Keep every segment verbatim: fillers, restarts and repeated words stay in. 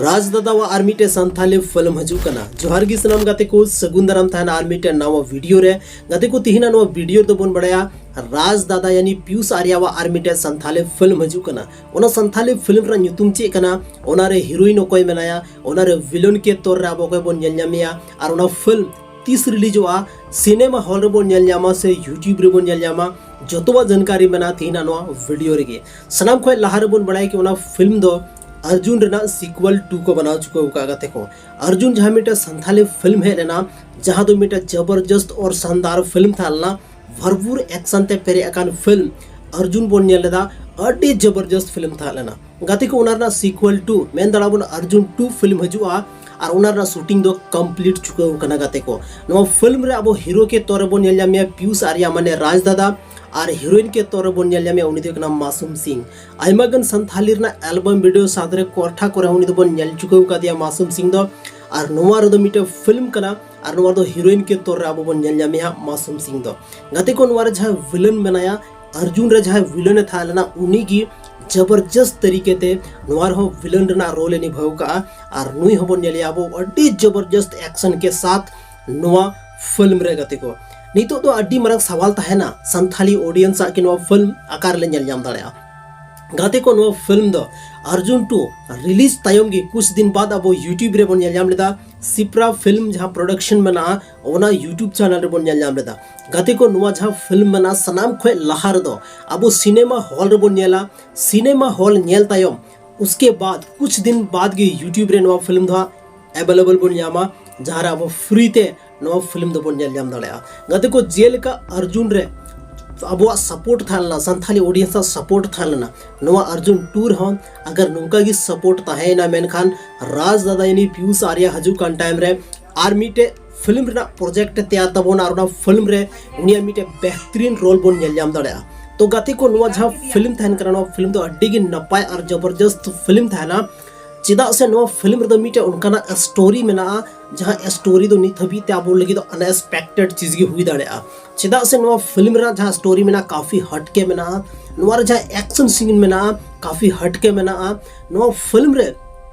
ᱨᱟᱡᱽ ᱫᱟᱫᱟᱣᱟᱜ ᱟᱨ ᱢᱤᱫᱴᱮᱱ ᱥᱟᱱᱛᱷᱟᱞᱤ ᱯᱷᱤᱞᱢ ᱦᱤᱡᱩᱜ ᱠᱟᱱᱟ᱾ ᱡᱚᱦᱟᱨ ᱜᱮ ᱥᱟᱱᱟᱢ ᱜᱟᱛᱮ ᱠᱚ, ᱥᱟᱹᱜᱩᱱ ᱫᱟᱨᱟᱢ ᱛᱟᱦᱮᱱᱟ ᱟᱨ ᱢᱤᱫᱴᱮᱱ ᱱᱟᱣᱟ ᱵᱷᱤᱰᱤᱭᱳ ᱨᱮ᱾ ᱜᱟᱛᱮ ᱠᱚ, ᱛᱤᱦᱤᱧᱟᱜ ᱱᱚᱣᱟ ᱵᱷᱤᱰᱤᱭᱳ ᱨᱮᱫᱚ ᱵᱚᱱ ᱵᱟᱲᱟᱭᱟ ᱨᱟᱡᱽ ᱫᱟᱫᱟ ᱭᱟᱱᱤ ᱯᱤᱭᱩᱥ ᱟᱨᱭᱟᱣᱟᱜ ᱟᱨ ᱢᱤᱫᱴᱮᱱ ᱥᱟᱱᱛᱷᱟᱞᱤ ᱯᱷᱤᱞᱢ ᱦᱤᱡᱩᱜ ᱠᱟᱱᱟ᱾ ᱚᱱᱟ ᱥᱟᱱᱛᱷᱟᱞᱤ ᱯᱷᱤᱞᱢ ᱨᱮᱱᱟᱜ ᱧᱩᱛᱩᱢ ᱪᱮᱫ ᱠᱟᱱᱟ, ᱚᱱᱟᱨᱮ ᱦᱤᱨᱳᱭᱤᱱ ᱚᱠᱚᱭ ᱢᱮᱱᱟᱭᱟ, ᱚᱱᱟᱨᱮ ᱵᱷᱤᱞᱚᱱ ᱠᱮ ᱛᱚᱨ ᱨᱮ ᱟᱵᱚ ᱚᱠᱚᱭ ᱵᱚᱱ ᱧᱮᱞ ᱧᱟᱢᱮᱭᱟ, ᱟᱨ ᱚᱱᱟ ᱯᱷᱤᱞᱢ ᱛᱤᱥ ᱨᱤᱞᱤᱡᱚᱜᱼᱟ, ᱥᱤᱱᱮᱢᱟ ᱦᱚᱞ ᱨᱮᱵᱚᱱ ᱧᱮᱞ ᱧᱟᱢᱟ ᱥᱮ ᱭᱩᱴᱤᱭᱩᱵᱽ ᱨᱮᱵᱚᱱ ᱧᱮᱞ ᱧᱟᱢᱟ, ᱡᱚᱛᱚᱣᱟᱜ ᱡᱟᱱᱠᱟᱨᱤ ᱢᱮᱱᱟᱜᱼᱟ ᱛᱤᱦᱤᱧᱟᱜ ᱱᱚᱣᱟ ᱵᱷᱤᱰᱤᱭᱳ ᱨᱮᱜᱮ᱾ ᱥᱟᱱᱟᱢ ᱠᱷᱚᱱ ᱞᱟᱦᱟ ᱨᱮᱵᱚᱱ ᱵᱟᱲᱟᱭᱟ ᱠᱤ ᱚᱱᱟ ᱯᱷᱤᱞᱢ ᱫᱚ ᱟᱨᱡᱩᱱ ᱨᱮᱱᱟᱜ ᱥᱤᱠᱩᱣᱟᱞ ᱴᱩ ᱠᱚ ᱵᱮᱱᱟᱣ ᱪᱩᱠᱟᱹᱣ ᱟᱠᱟᱫ ᱜᱟᱛᱮ ᱠᱚ᱾ ᱟᱨᱡᱩᱱ ᱡᱟᱦᱟᱸ ᱢᱤᱫᱴᱮᱱ ᱥᱟᱱᱛᱷᱟᱞᱤ ᱯᱷᱤᱞᱢ ᱦᱮᱡ ᱞᱮᱱᱟ, ᱡᱟᱦᱟᱸ ᱫᱚ ᱢᱤᱫᱴᱮᱱ ᱡᱚᱵᱚᱨᱡᱚᱥᱛ ᱟᱨ ᱥᱟᱱᱫᱟᱨ ᱯᱷᱤᱞᱢ ᱛᱟᱦᱮᱸ ᱞᱮᱱᱟ, ᱵᱷᱚᱨᱯᱩᱨ ᱮᱠᱥᱚᱱ ᱛᱮ ᱯᱮᱨᱮᱡ ᱟᱠᱟᱱ ᱯᱷᱤᱞᱢ ᱟᱨᱡᱩᱱ ᱵᱚᱱ ᱧᱮᱞ ᱞᱮᱫᱟ, ᱟᱹᱰᱤ ᱡᱚᱵᱚᱨᱡᱚᱥᱛ ᱯᱷᱤᱞᱢ ᱛᱟᱦᱮᱸ ᱞᱮᱱᱟ᱾ ᱜᱟᱛᱮ ᱠᱚ, ᱚᱱᱟ ᱨᱮᱱᱟᱜ ᱥᱤᱠᱩᱣᱟᱞ ᱴᱩ, ᱢᱮᱱ ᱫᱟᱲᱮᱭᱟᱜᱼᱟ ᱵᱚᱱ ᱟᱨᱡᱩᱱ ᱴᱩ ᱯᱷᱤᱞᱢ ᱦᱤᱡᱩᱜᱼᱟ ᱟᱨ ᱚᱱᱟ ᱨᱮᱱᱟᱜ ᱥᱩᱴᱤᱝ ᱫᱚ ᱠᱚᱢᱯᱞᱤᱴ ᱪᱩᱠᱟᱹᱣ ᱟᱠᱟᱱᱟ ᱜᱟᱛᱮ ᱠᱚ᱾ ᱱᱚᱣᱟ ᱯᱷᱤᱞᱢ ᱨᱮ ᱟᱵᱚ ᱦᱤᱨᱳ ᱠᱮ ᱛᱚᱨ ᱨᱮᱵᱚᱱ ᱧᱮᱞ ᱧᱟᱢᱮᱭᱟ ᱯᱤᱭᱩᱥ ᱟᱨᱭᱟ, ᱢᱟᱱᱮ ᱨᱟᱡᱽ ᱫᱟᱫᱟ, ᱟᱨ ᱦᱤᱨᱳᱭᱤᱱ ᱠᱮ ᱛᱚᱨ ᱨᱮᱵᱚᱱ ᱧᱮᱞ ᱧᱟᱢᱮᱭᱟ, ᱩᱱᱤ ᱫᱚ ᱦᱩᱭᱩᱜ ᱠᱟᱱᱟ ᱢᱟᱥᱩᱢ ᱥᱤᱝ᱾ ᱟᱭᱢᱟ ᱜᱟᱱ ᱥᱟᱱᱛᱷᱟᱞᱤ ᱨᱮᱱᱟᱜ ᱮᱞᱵᱟᱢ ᱵᱷᱤᱰᱤᱭᱳ ᱥᱟᱶᱛᱮ ᱨᱮ ᱠᱚᱨᱴᱷᱟ ᱠᱚᱨᱮ ᱦᱚᱸ ᱩᱱᱤ ᱫᱚᱵᱚᱱ ᱧᱮᱞ ᱪᱩᱠᱟᱹᱣ ᱟᱠᱟᱫᱮᱭᱟ ᱢᱟᱥᱩᱢ ᱥᱤᱝ ᱫᱚ᱾ ᱟᱨ ᱱᱚᱣᱟ ᱨᱮᱫᱚ ᱢᱤᱫᱴᱮᱱ ᱯᱷᱤᱞᱢ ᱠᱟᱱᱟ, ᱟᱨ ᱱᱚᱣᱟ ᱫᱚ ᱦᱤᱨᱳᱭᱤᱱ ᱠᱮ ᱛᱚᱨ ᱨᱮ ᱟᱵᱚ ᱵᱚᱱ ᱧᱮᱞ ᱧᱟᱢᱮᱭᱟ ᱢᱟᱥᱩᱢ ᱥᱤᱝ ᱫᱚ᱾ ᱜᱟᱛᱮ ᱠᱚ, ᱱᱚᱣᱟ ᱨᱮ ᱡᱟᱦᱟᱸᱭ ᱵᱷᱤᱞᱮᱱ ᱢᱮᱱᱟᱭᱟ, ᱟᱨᱡᱩᱱ ᱨᱮ ᱡᱟᱦᱟᱸᱭ ᱵᱷᱤᱞᱮᱱ ᱮ ᱛᱟᱦᱮᱸ ᱞᱮᱱᱟ, ᱩᱱᱤ ᱜᱮ ᱡᱚᱵᱚᱨᱡᱚᱥᱛ ᱛᱟᱹᱨᱤᱠᱟ ᱛᱮ ᱱᱚᱣᱟ ᱨᱮᱦᱚᱸ ᱵᱷᱤᱞᱮᱱ ᱨᱮᱱᱟᱜ ᱨᱳᱞ ᱮ ᱱᱤᱵᱷᱟᱹᱣ ᱠᱟᱜᱼᱟ᱾ ᱟᱨ ᱱᱩᱭ ᱦᱚᱸᱵᱚᱱ ᱧᱮᱞᱮᱭᱟ ᱟᱵᱚ ᱟᱹᱰᱤ ᱡᱚᱵᱚᱨᱡᱚᱥᱛ ᱮᱠᱥᱚᱱ ᱠᱮ ᱥᱟᱛᱷ ᱱᱚᱣᱟ ᱯᱷᱤᱞᱢ ᱨᱮ᱾ ᱜᱟᱛᱮ ᱠᱚ, ᱱᱤᱛᱚᱜ ᱫᱚ ᱟᱹᱰᱤ ᱢᱟᱨᱟᱝ ᱥᱟᱣᱟᱞ ᱛᱟᱦᱮᱱᱟ ᱥᱟᱱᱛᱷᱟᱞᱤ ᱚᱰᱤᱭᱮᱱᱥ ᱟᱜ ᱠᱤ ᱱᱚᱣᱟ ᱯᱷᱤᱞᱢ ᱚᱠᱟ ᱨᱮᱞᱮ ᱧᱮᱞ ᱧᱟᱢ ᱫᱟᱲᱮᱭᱟᱜᱼᱟ᱾ ᱜᱟᱛᱮ ᱠᱚ, ᱱᱚᱣᱟ ᱯᱷᱤᱞᱢ ᱫᱚ ᱟᱨᱡᱩᱱ ᱴᱩ ᱨᱤᱞᱤᱡᱽ ᱛᱟᱭᱚᱢ ᱜᱮ ᱠᱩᱪ ᱫᱤᱱ ᱵᱟᱫ ᱟᱵᱚ ᱭᱩᱴᱤᱭᱩᱵᱽ ᱨᱮᱵᱚᱱ ᱧᱮᱞ ᱧᱟᱢ ᱞᱮᱫᱟ, ᱥᱤᱯᱨᱟ ᱯᱷᱤᱞᱢ ᱡᱟᱦᱟᱸ ᱯᱨᱚᱰᱟᱠᱥᱚᱱ ᱢᱮᱱᱟᱜᱼᱟ, ᱚᱱᱟ ᱭᱩᱴᱤᱭᱩᱵᱽ ᱪᱮᱱᱮᱞ ᱨᱮᱵᱚᱱ ᱧᱮᱞ ᱧᱟᱢ ᱞᱮᱫᱟ᱾ ᱜᱟᱛᱮ ᱠᱚ, ᱱᱚᱣᱟ ᱡᱟᱦᱟᱸ ᱯᱷᱤᱞᱢ ᱢᱮᱱᱟᱜᱼᱟ, ᱥᱟᱱᱟᱢ ᱠᱷᱚᱱ ᱞᱟᱦᱟ ᱨᱮᱫᱚ ᱟᱵᱚ ᱥᱤᱱᱮᱢᱟ ᱦᱚᱞ ᱨᱮᱵᱚᱱ ᱧᱮᱞᱟ᱾ ᱥᱤᱱᱮᱢᱟ ᱦᱚᱞ ᱧᱮᱞ ᱛᱟᱭᱚᱢ ᱩᱥᱠᱮ ᱵᱟᱫ ᱠᱩᱪ ᱫᱤᱱ ᱵᱟᱫ ᱜᱮ ᱭᱩᱴᱤᱭᱩᱵᱽ ᱨᱮ ᱱᱚᱣᱟ ᱯᱷᱤᱞᱢ ᱫᱚ ᱦᱟᱸᱜ ᱮᱵᱮᱞᱮᱵᱮᱞ ᱵᱚᱱ ᱧᱟᱢᱟ, ᱡᱟᱦᱟᱸ ᱨᱮ ᱟᱵᱚ ᱯᱷᱨᱤ ᱛᱮ ᱱᱚᱣᱟ ᱯᱷᱤᱞᱢ ᱫᱚᱵᱚᱱ ᱧᱮᱞ ᱧᱟᱢ ᱫᱟᱲᱮᱭᱟᱜᱼᱟ᱾ ᱜᱟᱛᱮ ᱠᱚ, ᱡᱮᱞᱮᱠᱟ ᱟᱨᱡᱩᱱ ᱨᱮ ᱟᱵᱚᱣᱟᱜ ᱥᱟᱯᱳᱨᱴ ᱛᱟᱦᱮᱸ ᱞᱮᱱᱟ, ᱥᱟᱱᱛᱷᱟᱞᱤ ᱚᱰᱤᱭᱮᱱᱥ ᱟᱜ ᱥᱟᱯᱳᱨᱴ ᱛᱟᱦᱮᱸ ᱞᱮᱱᱟ, ᱱᱚᱣᱟ ᱟᱨᱡᱩᱱ ᱴᱩ ᱨᱮᱦᱚᱸ ᱟᱜᱟᱨ ᱱᱚᱝᱠᱟ ᱜᱮ ᱥᱟᱯᱳᱨᱴ ᱛᱟᱦᱮᱸᱭᱮᱱᱟ, ᱢᱮᱱᱠᱷᱟᱱ ᱨᱟᱡᱽ ᱫᱟᱫᱟ ᱭᱟᱱᱤ ᱯᱤᱭᱩᱥ ᱟᱨᱭᱟ ᱦᱤᱡᱩᱜ ᱠᱟᱱ ᱴᱟᱭᱤᱢ ᱨᱮ ᱟᱨ ᱢᱤᱫᱴᱮᱡ ᱯᱷᱤᱞᱢ ᱨᱮᱱᱟᱜ ᱯᱨᱚᱡᱮᱠᱴ ᱮ ᱛᱮᱭᱟᱨ ᱛᱟᱵᱚᱱᱟ ᱟᱨ ᱚᱱᱟ ᱯᱷᱤᱞᱢ ᱨᱮ ᱩᱱᱤᱭᱟᱜ ᱢᱤᱫᱴᱮᱡ ᱵᱮᱦᱛᱨᱤᱱ ᱨᱳᱞ ᱵᱚᱱ ᱧᱮᱞ ᱧᱟᱢ ᱫᱟᱲᱮᱭᱟᱜᱼᱟ᱾ ᱛᱚ ᱜᱟᱛᱮ ᱠᱚ, ᱱᱚᱣᱟ ᱡᱟᱦᱟᱸ ᱯᱷᱤᱞᱢ ᱛᱟᱦᱮᱱ ᱠᱟᱱᱟ, ᱱᱚᱣᱟ ᱯᱷᱤᱞᱢ ᱫᱚ ᱟᱹᱰᱤ ᱜᱮ ᱱᱟᱯᱟᱭ ᱟᱨ ᱡᱚᱵᱚᱨᱡᱚᱥᱛ ᱯᱷᱤᱞᱢ ᱛᱟᱦᱮᱱᱟ᱾ ᱪᱮᱫᱟᱜ ᱥᱮ ᱱᱚᱣᱟ ᱯᱷᱤᱞᱢ ᱨᱮᱫᱚ ᱢᱤᱫᱴᱮᱡ ᱚᱱᱠᱟᱱᱟᱜ ᱥᱴᱳᱨᱤ ᱢᱮᱱᱟᱜᱼᱟ, ᱡᱟᱦᱟᱸ ᱥᱴᱳᱨᱤ ᱫᱚ ᱱᱤᱛ ᱦᱟᱹᱵᱤᱡ ᱛᱮ ᱟᱵᱚ ᱞᱟᱹᱜᱤᱫ ᱫᱚ ᱟᱱᱮᱠᱥᱯᱮᱠᱴᱮᱰ ᱪᱤᱡᱽ ᱜᱮ ᱦᱩᱭ ᱫᱟᱲᱮᱭᱟᱜᱼᱟ᱾ ᱪᱮᱫᱟᱜ ᱥᱮ ᱱᱚᱣᱟ ᱯᱷᱤᱞᱢ ᱨᱮᱱᱟᱜ ᱡᱟᱦᱟᱸ ᱥᱴᱳᱨᱤ ᱢᱮᱱᱟᱜᱼᱟ, ᱠᱟᱯᱷᱤ ᱦᱟᱴᱠᱮ ᱢᱮᱱᱟᱜᱼᱟ᱾ ᱱᱚᱣᱟ ᱨᱮ ᱡᱟᱦᱟᱸ ᱮᱠᱥᱚᱱ ᱥᱤᱱ ᱢᱮᱱᱟᱜᱼᱟ, ᱠᱟᱯᱷᱤ ᱦᱟᱴᱠᱮ ᱢᱮᱱᱟᱜᱼᱟ᱾ ᱱᱚᱣᱟ ᱯᱷᱤᱞᱢ ᱨᱮ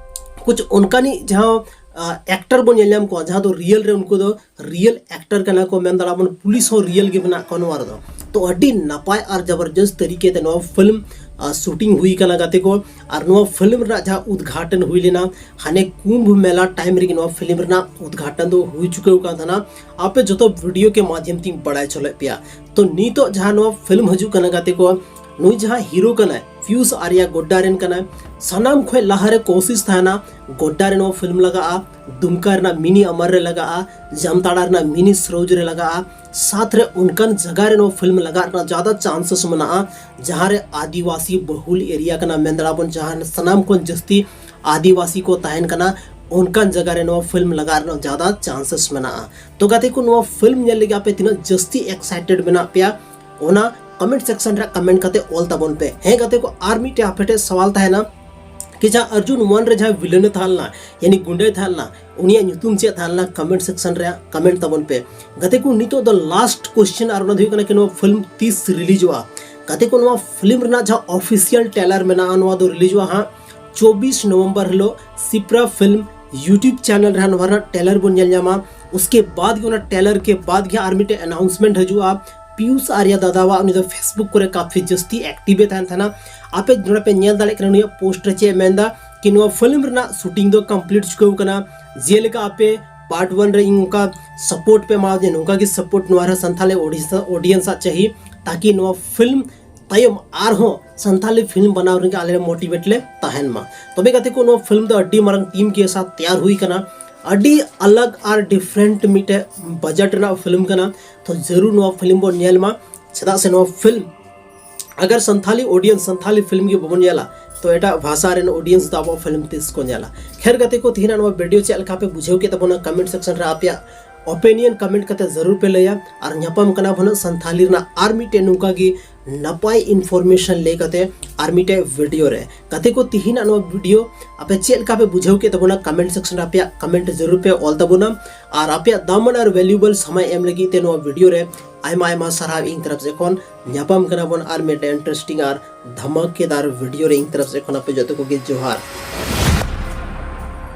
ᱠᱩᱪ ᱚᱱᱠᱟᱱᱤᱡ ᱡᱟᱦᱟᱸ ᱮᱠᱴᱟᱨ ᱵᱚᱱ ᱧᱮᱞ ᱧᱟᱢ ᱠᱚᱣᱟ, ᱡᱟᱦᱟᱸ ᱫᱚ ᱨᱤᱭᱮᱞ ᱨᱮ ᱩᱱᱠᱩ ᱫᱚ ᱨᱤᱭᱮᱞ ᱮᱠᱴᱟᱨ ᱠᱟᱱᱟ ᱠᱚ, ᱢᱮᱱ ᱫᱟᱲᱮᱭᱟᱜᱼᱟ ᱵᱚᱱ ᱯᱩᱞᱤᱥ ᱦᱚᱸ ᱨᱤᱭᱮᱞ ᱜᱮ ᱢᱮᱱᱟᱜ ᱠᱚᱣᱟ ᱱᱚᱣᱟ ᱨᱮᱫᱚ᱾ ᱛᱚ ᱟᱹᱰᱤ ᱱᱟᱯᱟᱭ ᱟᱨ ᱡᱟᱵᱚᱨᱡᱚᱥᱛ ᱛᱟᱹᱨᱤᱠᱟ ᱛᱮ ᱱᱚᱣᱟ ᱯᱷᱤᱞᱢ ᱥᱩᱴᱤᱝ ᱦᱩᱭ ᱠᱟᱱᱟ ᱜᱟᱛᱮ ᱠᱚ᱾ ᱟᱨ ᱱᱚᱣᱟ ᱯᱷᱤᱞᱢ ᱨᱮᱱᱟᱜ ᱡᱟᱦᱟᱸ ᱩᱫᱽᱜᱷᱟᱴᱚᱱ ᱦᱩᱭ ᱞᱮᱱᱟ, ᱦᱟᱱᱮ ᱠᱩᱢᱵᱷ ᱢᱮᱞᱟ ᱴᱟᱭᱤᱢ ᱨᱮᱜᱮ ᱱᱚᱣᱟ ᱯᱷᱤᱞᱢ ᱨᱮᱱᱟᱜ ᱩᱫᱽᱜᱷᱟᱴᱚᱱ ᱫᱚ ᱦᱩᱭ ᱪᱩᱠᱟᱹᱣ ᱠᱟᱱ ᱛᱟᱦᱮᱱᱟ᱾ ᱟᱯᱮ ᱡᱚᱛᱚ ᱵᱷᱤᱰᱤᱭᱳ ᱠᱮ ᱢᱟᱫᱷᱭᱚᱢ ᱛᱤᱧ ᱵᱟᱲᱟᱭ ᱦᱚᱪᱚ ᱞᱮᱫ ᱯᱮᱭᱟ᱾ ᱛᱚ ᱱᱤᱛᱚᱜ ᱡᱟᱦᱟᱸ ᱱᱚᱣᱟ ᱯᱷᱤᱞᱢ ᱦᱤᱡᱩᱜ ᱠᱟᱱᱟ ᱜᱟᱛᱮ ᱠᱚ, ᱱᱩᱭ ᱡᱟᱦᱟᱸ ᱦᱤᱨᱳ ᱠᱟᱱᱟᱭ, ᱯᱤᱭᱩᱥ ᱟᱨᱭᱟ ᱜᱚᱰᱰᱟ ᱨᱮᱱ ᱠᱟᱱᱟᱭ᱾ ᱥᱟᱱᱟᱢ ᱠᱷᱚᱱ ᱞᱟᱦᱟᱨᱮ ᱠᱳᱥᱤᱥ ᱛᱟᱦᱮᱱᱟ ᱜᱚᱰᱰᱟ ᱨᱮ ᱱᱚᱣᱟ ᱯᱷᱤᱞᱢ ᱞᱟᱜᱟᱜᱼᱟ, ᱫᱩᱢᱠᱟ ᱨᱮᱱᱟᱜ ᱢᱤᱱᱤ ᱟᱢᱟᱨ ᱨᱮ ᱞᱟᱜᱟᱜᱼᱟ, ᱡᱟᱢᱛᱟᱲᱟ ᱨᱮᱱᱟᱜ ᱢᱤᱱᱤ ᱥᱨᱳᱡᱽ ᱨᱮ ᱞᱟᱜᱟᱜᱼᱟ᱾ ᱥᱟᱛ ᱨᱮ ᱚᱱᱠᱟᱱ ᱡᱟᱭᱜᱟ ᱨᱮ ᱱᱚᱣᱟ ᱯᱷᱤᱞᱢ ᱞᱟᱜᱟᱜ ᱨᱮᱱᱟᱜ ᱡᱟᱫᱟ ᱪᱟᱱᱥᱮᱥ ᱢᱮᱱᱟᱜᱼᱟ, ᱡᱟᱦᱟᱸ ᱨᱮ ᱟᱹᱫᱤᱵᱟᱹᱥᱤ ᱵᱚᱦᱩᱞ ᱮᱨᱤᱭᱟ ᱠᱟᱱᱟ, ᱢᱮᱱ ᱫᱟᱲᱮᱭᱟᱜᱼᱟ ᱵᱚᱱ ᱡᱟᱦᱟᱸ ᱥᱟᱱᱟᱢ ᱠᱷᱚᱱ ᱡᱟᱹᱥᱛᱤ ᱟᱹᱫᱤᱵᱟᱹᱥᱤ ᱠᱚ ᱛᱟᱦᱮᱱ ᱠᱟᱱᱟ, ᱚᱱᱠᱟᱱ ᱡᱟᱭᱜᱟ ᱨᱮ ᱱᱚᱣᱟ ᱯᱷᱤᱞᱢ ᱞᱟᱜᱟᱜ ᱨᱮᱱᱟᱜ ᱡᱟᱫᱟ ᱪᱟᱱᱥᱮᱥ ᱢᱮᱱᱟᱜᱼᱟ᱾ ᱛᱚ ᱜᱟᱛᱮ ᱠᱚ, ᱱᱚᱣᱟ ᱯᱷᱤᱞᱢ ᱧᱮᱞ ᱞᱟᱹᱜᱤᱫ ᱟᱯᱮ ᱛᱤᱱᱟᱹᱜ ᱡᱟᱹᱥᱛᱤ ᱮᱠᱥᱟᱭᱴᱮᱰ ᱢᱮᱱᱟᱜ ᱯᱮᱭᱟ, ᱚᱱᱟ ᱠᱚᱢᱮᱱᱴ ᱥᱮᱠᱥᱚᱱ ᱨᱮ ᱠᱚᱢᱮᱱᱴ ᱠᱟᱛᱮ ᱚᱞ ᱛᱟᱵᱚᱱ ᱯᱮ᱾ ᱦᱮᱸ ᱜᱟᱛᱮ ᱠᱚ, ᱟᱨ ᱢᱤᱫᱴᱮᱡ ᱟᱯᱮ ᱴᱷᱮᱱ ᱥᱟᱣᱟᱞ ᱛᱟᱦᱮᱱᱟ ᱠᱤ ᱡᱟᱦᱟᱸ ᱟᱨᱡᱩᱱ ᱚᱣᱟᱱ ᱨᱮ ᱡᱟᱦᱟᱸᱭ ᱵᱷᱤᱞᱮᱱ ᱮ ᱛᱟᱦᱮᱸ ᱞᱮᱱᱟ, ᱭᱟᱱᱤ ᱜᱩᱸᱰᱟᱹᱭ ᱛᱟᱦᱮᱸ ᱞᱮᱱᱟ, ᱩᱱᱤᱭᱟᱜ ᱧᱩᱛᱩᱢ ᱪᱮᱫ ᱛᱟᱦᱮᱸ ᱞᱮᱱᱟ? ᱠᱚᱢᱮᱱᱴ ᱥᱮᱠᱥᱚᱱ ᱨᱮ ᱠᱚᱢᱮᱱᱴ ᱛᱟᱵᱚᱱ ᱯᱮ᱾ ᱜᱟᱛᱮ ᱠᱚ, ᱱᱤᱛᱚᱜ ᱫᱚ ᱞᱟᱥᱴ ᱠᱚᱥᱪᱮᱱ, ᱟᱨ ᱚᱱᱟ ᱫᱚ ᱦᱩᱭᱩᱜ ᱠᱟᱱᱟ ᱠᱤ ᱱᱚᱣᱟ ᱯᱷᱤᱞᱢ ᱛᱤᱥ ᱨᱤᱞᱤᱡᱚᱜᱼᱟ? ᱜᱟᱛᱮ ᱠᱚ, ᱱᱚᱣᱟ ᱯᱷᱤᱞᱢ ᱨᱮᱱᱟᱜ ᱡᱟᱦᱟᱸ ᱚᱯᱷᱤᱥᱤᱭᱟᱞ ᱴᱨᱮᱞᱟᱨ ᱢᱮᱱᱟᱜᱼᱟ, ᱱᱚᱣᱟ ᱫᱚ ᱨᱤᱞᱤᱡᱚᱜᱼᱟ ᱦᱟᱸᱜ ᱪᱚᱵᱵᱤᱥ ᱱᱚᱵᱷᱮᱢᱵᱚᱨ ᱦᱤᱞᱳᱜ ᱥᱤᱯᱨᱟ ᱯᱷᱤᱞᱢ ᱭᱩᱴᱩᱵᱽ ᱪᱮᱱᱮᱞ ᱨᱮ ᱦᱟᱸᱜ ᱱᱚᱣᱟ ᱨᱮᱱᱟᱜ ᱴᱨᱮᱞᱟᱨ ᱵᱚᱱ ᱧᱮᱞ ᱧᱟᱢᱟ᱾ ᱩᱥᱠᱮ ᱵᱟᱫ ᱜᱮ ᱚᱱᱟ ᱴᱨᱮᱞᱟᱨ ᱠᱮ ᱵᱟᱫ ᱜᱮ ᱟᱨ ᱢᱤᱫᱴᱮᱱ ᱟᱱᱟᱣᱩᱱᱥᱢᱮᱱᱴ ᱦᱤᱡᱩᱜᱼᱟ᱾ ᱯᱤᱭᱩᱥ ᱟᱨᱭᱟ ᱫᱟᱫᱟᱣᱟᱜ, ᱩᱱᱤ ᱫᱚ ᱯᱷᱮᱥᱵᱩᱠ ᱠᱚᱨᱮ ᱠᱟᱯᱷᱤ ᱡᱟᱹᱥᱛᱤ ᱮᱠᱴᱤᱵᱷ ᱮ ᱛᱟᱦᱮᱱ ᱛᱟᱦᱮᱱᱟ᱾ ᱟᱯᱮ ᱱᱚᱰᱮ ᱯᱮ ᱧᱮᱞ ᱫᱟᱲᱮᱭᱟᱜ ᱠᱟᱱᱟ ᱩᱱᱤᱭᱟᱜ ᱯᱳᱥᱴ ᱨᱮ ᱪᱮᱫ ᱮ ᱢᱮᱱᱫᱟ ᱠᱤ ᱱᱚᱣᱟ ᱯᱷᱤᱞᱢ ᱨᱮᱱᱟᱜ ᱥᱩᱴᱤᱝ ᱫᱚ ᱠᱚᱢᱯᱞᱤᱴ ᱪᱩᱠᱟᱹᱣ ᱠᱟᱱᱟ᱾ ᱡᱮᱞᱮᱠᱟ ᱟᱯᱮ ᱯᱟᱨᱴ ᱚᱣᱟᱱ ᱨᱮ ᱤᱧ ᱚᱱᱠᱟ ᱥᱟᱯᱳᱨᱴ ᱯᱮ ᱮᱢᱟᱣᱫᱤᱧᱟ, ᱱᱚᱝᱠᱟ ᱜᱮ ᱥᱟᱯᱳᱨᱴ ᱱᱚᱣᱟ ᱨᱮ ᱥᱟᱱᱛᱟᱲᱤ ᱚᱰᱤᱭᱮᱱᱥ, ᱚᱰᱤᱭᱮᱱᱥ ᱟᱜ ᱪᱟᱹᱦᱤ, ᱛᱟᱠᱤ ᱱᱚᱣᱟ ᱯᱷᱤᱞᱢ ᱛᱟᱭᱚᱢ ᱟᱨᱦᱚᱸ ᱥᱟᱱᱛᱟᱲᱤ ᱯᱷᱤᱞᱢ ᱵᱮᱱᱟᱣ ᱨᱮᱜᱮ ᱟᱞᱮ ᱢᱳᱴᱤᱵᱷᱮᱴ ᱞᱮ ᱛᱟᱦᱮᱱ ᱢᱟ᱾ ᱛᱚᱵᱮ ᱜᱟᱛᱮ ᱠᱚ, ᱱᱚᱣᱟ ᱯᱷᱤᱞᱢ ᱫᱚ ᱟᱹᱰᱤ ᱢᱟᱨᱟᱝ ᱴᱤᱢ ᱠᱮ ᱥᱟᱛ ᱛᱮᱭᱟᱨ ᱦᱩᱭ ᱠᱟᱱᱟ᱾ ᱟᱹᱰᱤ ᱟᱞᱟᱜᱽ ᱟᱨ ᱰᱤᱯᱷᱟᱨᱮᱱᱴ ᱢᱤᱫᱴᱮᱡ ᱵᱟᱡᱮᱴ ᱨᱮᱱᱟᱜ ᱯᱷᱤᱞᱢ ᱠᱟᱱᱟ᱾ ᱛᱚ ᱡᱟᱹᱨᱩᱲ ᱱᱚᱣᱟ ᱯᱷᱤᱞᱢ ᱵᱚᱱ ᱧᱮᱞ ᱢᱟ, ᱪᱮᱫᱟᱜ ᱥᱮ ᱱᱚᱣᱟ ᱯᱷᱤᱞᱢ ᱟᱜᱟᱨ ᱥᱟᱱᱛᱷᱟᱞᱤ ᱚᱰᱤᱭᱮᱱᱥ ᱥᱟᱱᱛᱷᱟᱞᱤ ᱯᱷᱤᱞᱢ ᱜᱮ ᱵᱟᱵᱚᱱ ᱧᱮᱞᱟ, ᱛᱚ ᱮᱴᱟᱜ ᱵᱷᱟᱥᱟ ᱨᱮᱱ ᱚᱰᱤᱭᱮᱱᱥ ᱫᱚ ᱟᱵᱚᱣᱟᱜ ᱯᱷᱤᱞᱢ ᱛᱤᱥ ᱠᱚ ᱧᱮᱞᱟ? ᱠᱷᱮᱨ ᱜᱟᱛᱮ ᱠᱚ, ᱛᱮᱦᱮᱧᱟᱜ ᱱᱚᱣᱟ ᱵᱷᱤᱰᱤᱭᱳ ᱪᱮᱫ ᱞᱮᱠᱟ ᱯᱮ ᱵᱩᱡᱷᱟᱹᱣ ᱠᱮᱫ ᱛᱟᱵᱚᱱᱟ, ᱠᱚᱢᱮᱱᱴ ᱥᱮᱠᱥᱚᱱ ᱨᱮ ᱟᱯᱮᱭᱟᱜ ᱚᱯᱤᱱᱤᱭᱚᱱ ᱠᱚᱢᱮᱱᱴ ᱠᱟᱛᱮ ᱡᱟᱹᱨᱩᱲ ᱯᱮ ᱞᱟᱹᱭᱟ᱾ ᱟᱨ ᱧᱟᱯᱟᱢ ᱠᱟᱱᱟ ᱵᱚᱱ ᱦᱟᱸᱜ ᱥᱟᱱᱛᱷᱟᱞᱤ ᱨᱮᱱᱟᱜ ᱟᱨ ᱢᱤᱫᱴᱮᱱ ᱱᱚᱝᱠᱟ ᱜᱮ ᱱᱟᱯᱟᱭ ᱤᱱᱯᱷᱚᱨᱢᱮᱥᱚᱱ ᱞᱟᱹᱭ ᱠᱟᱛᱮ ᱟᱨ ᱢᱤᱫᱴᱮᱡ ᱵᱷᱤᱰᱤᱭᱳ ᱨᱮ᱾ ᱜᱟᱛᱮ ᱠᱚ, ᱛᱮᱦᱮᱧᱟᱜ ᱱᱚᱣᱟ ᱵᱷᱤᱰᱤᱭᱳ ᱟᱯᱮ ᱪᱮᱫ ᱞᱮᱠᱟ ᱯᱮ ᱵᱩᱡᱷᱟᱹᱣ ᱠᱮᱫ ᱛᱟᱵᱚᱱᱟ, ᱠᱚᱢᱮᱱᱴ ᱥᱮᱠᱥᱚᱱ ᱨᱮ ᱟᱯᱮᱭᱟᱜ ᱠᱚᱢᱮᱱᱴ ᱡᱟᱹᱨᱩᱲ ᱯᱮ ᱚᱞ ᱛᱟᱵᱚᱱᱟ᱾ ᱟᱨ ᱟᱯᱮᱭᱟᱜ ᱫᱟᱢᱟᱱ ᱟᱨ ᱵᱷᱮᱞᱩᱵᱚᱞ ᱥᱚᱢᱚᱭ ᱮᱢ ᱞᱟᱹᱜᱤᱫ ᱛᱮ ᱱᱚᱣᱟ ᱵᱷᱤᱰᱤᱭᱳ ᱨᱮ ᱟᱭᱢᱟ ᱟᱭᱢᱟ ᱥᱟᱨᱦᱟᱣ ᱤᱧ ᱛᱚᱨᱚᱯ ᱥᱮᱫ ᱠᱷᱚᱱ᱾ ᱧᱟᱯᱟᱢ ᱠᱟᱱᱟ ᱵᱚᱱ ᱟᱨ ᱢᱤᱫᱴᱮᱱ ᱤᱱᱴᱟᱨᱮᱥᱴᱤᱝ ᱟᱨ ᱫᱷᱟᱢᱟᱠᱮᱫᱟᱨ ᱵᱷᱤᱰᱤᱭᱳ ᱨᱮ᱾ ᱤᱧ ᱛᱚᱨᱚᱯ ᱥᱮᱫ ᱠᱷᱚᱱ ᱟᱯᱮ ᱡᱚᱛᱚ ᱠᱚᱜᱮ ᱡᱚᱦᱟᱨ᱾